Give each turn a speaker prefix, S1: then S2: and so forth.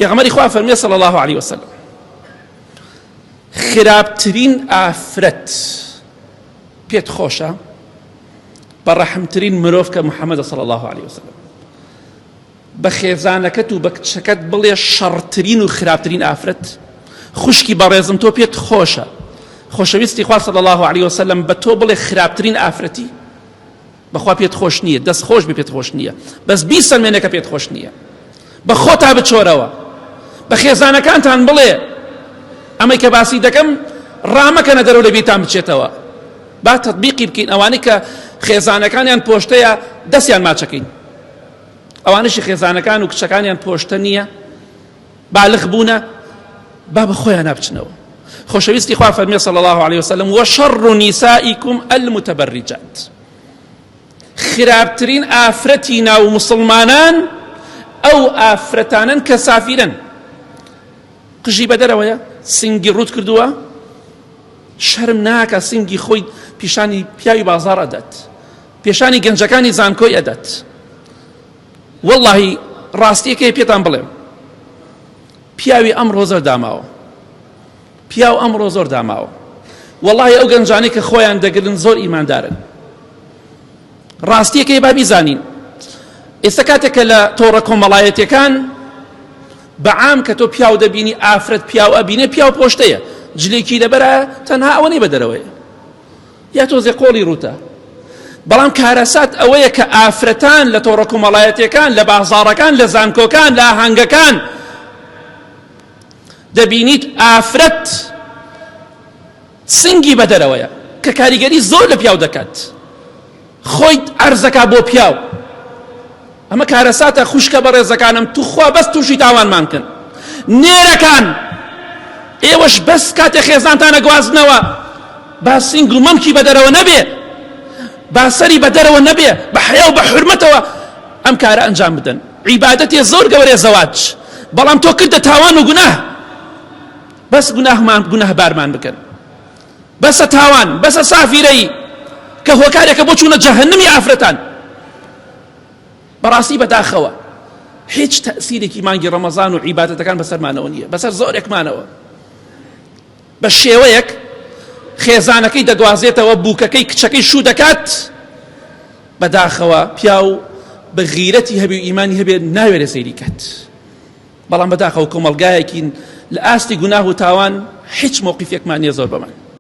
S1: پێغەمبەری خوا فەرمی صلی الله علیه وسلم خراپترین ئافرەت پێت خۆشە بە ڕەحمترین مرۆڤ کە محەممەد صلی الله علیه وسلم بە خێزانەکەت و بە کچەکەت بڵێ شەڕترین و خراپترین ئافرەت خوشکی بەڕێزم تۆ پێت خۆشە خۆشەویستی خوا صلی الله علیه وسلم بە تۆ بڵێ خراپترین ئافرەتی بەخوا پێت خۆش نییە دەست خۆش بێ پێت خۆش نییە بەس بیسەلمێنە کە پێت خۆش نییە بە خۆتا بچۆرەوە بە خێزانەکانتان بڵێ ئەمەی کە باسی دەکەم ڕامەکەنە دەرەوە لە بیرتان بچێتەوە با تطبیقی بکەین ئەوانەی کە خێزانەکانیان پۆشتەیە دەستیان ماچەکەین ئەوانەشی خێزانەکان و کچەکانیان پۆشتە نییە بالغ بوونە با بە خۆیان بچنەوە خۆشەویستی خوا فەرمی صلی الله علیه وسلم وشر نسائكم المتبرجات خراپترین ئافرەتی ناو مسلمانان ئەو ئافرەتانن کە سافیرن قژی بەدەرەوەیە سنگی ڕوت کردووە شەرم ناکە سنگی خۆی پیشانی پیاوی بازار ئەدات پێشانی گەنجەکانی زانکۆی ئەدات وەڵاهی ڕاستیەکەی پێتان بڵێم پیاوی ئەمڕۆ زۆر داماوە پیاو ئەمڕۆ زۆر داماوە وەڵاهی ئەو گەنجانەی کە خۆیان دەگرن زۆر ئیماندارن ڕاستیەکەی با بیزانین ئێستا کاتێک کە لە تۆڕە کۆمەڵایەتیەکان بەعام کە تۆ پیاو دەبینی ئافرەت پیاو ئەبینێ پیاو پۆشتەیە جلێکی لەبەرە تەنها ئەوە نەی بەدەرەوەیە یا تۆزێ قۆڵی ڕووتە بەڵام کارەسات ئەوەیە کە ئافرەتان لە تۆڕە کۆمەڵایەتیەکان لە بازاڕەکان لە زانکۆکان لە ئاهەنگەکان دەبینیت ئافرەت سنگی بەدەرەوەیە کە کاریگەری زۆر لە پیاو دەکات خۆی عەرزەکا بۆ پیاو ئەمە کارەساتە خوشکە بەڕێزەکانم توخوا بەس تووشی تاوانمان کەن نێرەکان ئێوەش بەس کاتێ خێزانتانە گوازنەوە با سینگ و مەمکی بەدەرەوە نەبێ با سەری بەدەرەوە نەبێ بە حیا و بە حورمەتەوە ئەم کارە ئەنجام بدەن عیبادەتێ زۆر گەورەیە زەواج بەڵام تۆ کردە تاوان و گوناه بەس گوناهمان گوناهبارمان بکەن بەسە تاوان بەسە سافیرەیی کە هۆکارێکە بۆ چوونە جەهەنمی ئافرەتان بەڕاستی بەداخەوە هیچ تەسیرێکی مانگی ڕەمەزان و عیبادەتەکان بەسەرمانەوە نییە بەسەر زۆرێکمانەوە بە شێوەیەک خێزانەکەی دەگوازێتەوە بووکەکەی کچەکەی شوو دەکات بەداخەوە پیاو بە غیرەتی هەبی و ئیمانی هەبێت ناوێرێ سەیری کات بەڵام بەداخەوە کۆمەڵگایەکین لە ئاستی گوناه و تاوان هیچ مۆقیفێکمان نییە زۆر بەمان.